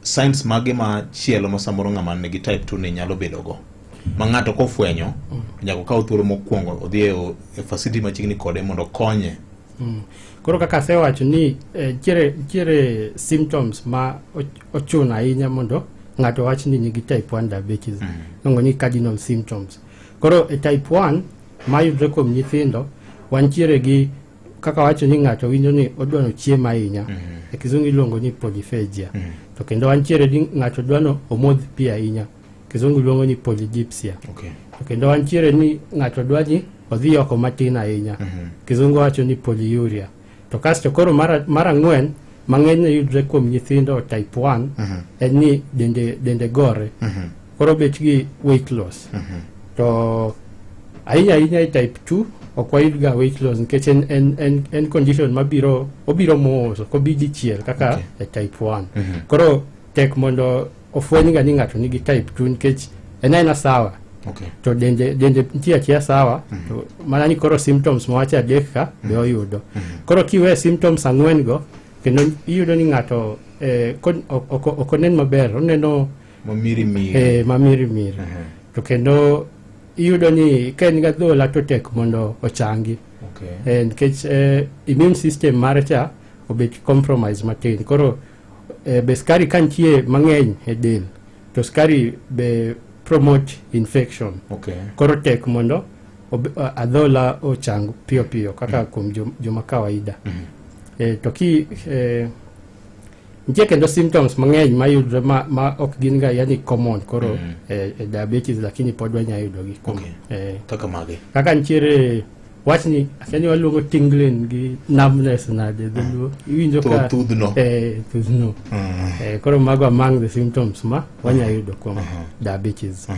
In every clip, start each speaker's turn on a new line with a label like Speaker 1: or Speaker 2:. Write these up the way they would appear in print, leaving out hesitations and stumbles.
Speaker 1: Signs mage machielo ma samoro ng'ama nigi type 2 ni nyalo bedo go ma ng'ato kofwenyo nyaka okaw thuolo mokwongo odhi e facility machiegni kode mondo okonye?
Speaker 2: Koro kaka asewacho ni nitiere symptoms ma ochuno ahinya mondo ng'ato wach ni nigi type 1 diabetes, iluongo ni cardinal symptoms. Koro e type 1 mayudre kuom nyithindo, wantiere gi kaka wacho ni ng'ato winjo ni odwano chiemo ahinya, e kizungu iluongo ni polyphagia. To kendo wantiere ni ng'ato dwano omodh pi ahinya, kizungu luongo ni polydipsia. To kendo wantiere ni ng'ato dwa ni odhi oko matin ahinya, kizungu wacho ni polyuria. To kasto koro mar ang'wen mang'enyne yudre kuom nyithindo type 1 en ni dende gore, koro bet gi weight loss. To ahinya ahinya e type 2 ok wayud ga weight loss nikech en condition mabiro, obiro mos, ok obi dichiel kaka e type 1. Koro tek mondo ofweny ga ni ng'ato nigi type 2 nikech en aena sawa, to dende nitie achia sawa, to mana ni koro symptoms mawacho adek ka be oyudo. Koro kiwe symptoms ang'wen go, kendo iyudo ni ng'ato ok onen maber, oneno
Speaker 1: mamirimiri.
Speaker 2: Mamirimiri. To kendo iyudo ni ka en gi adhola to tek mondo ochangi, nikech immune system mare cha obet compromise matin. Koro be skari ka nitie mang'eny e del, to skari be promote infection. Koro tek mondo adhola ochang piyo piyo kaka kuom joma kawaida. To ki nitie kendo symptoms mang'eny mayudre ma ok gin ga yani common koro e diabetes, lakini pod wanya yudogi kuom
Speaker 1: Kaka mage?
Speaker 2: Kaka nitiere wachni akia ni waluongo tingling gi numbness nade dholuo, iwinjo ka
Speaker 1: Thudhno.
Speaker 2: Thudhno. Koro mago among the symptoms ma wanya yudo kuom diabetes.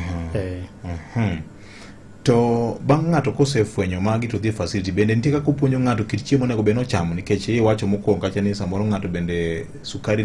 Speaker 1: To bang' ng'ato kosefwenyo magi to dhi e facility, bende nitie kaka upuonjo ng'ato kit chiemo onego bed ni ochamo? Nikech iwacho mokwongo kacha ni samoro ng'ato bende sukari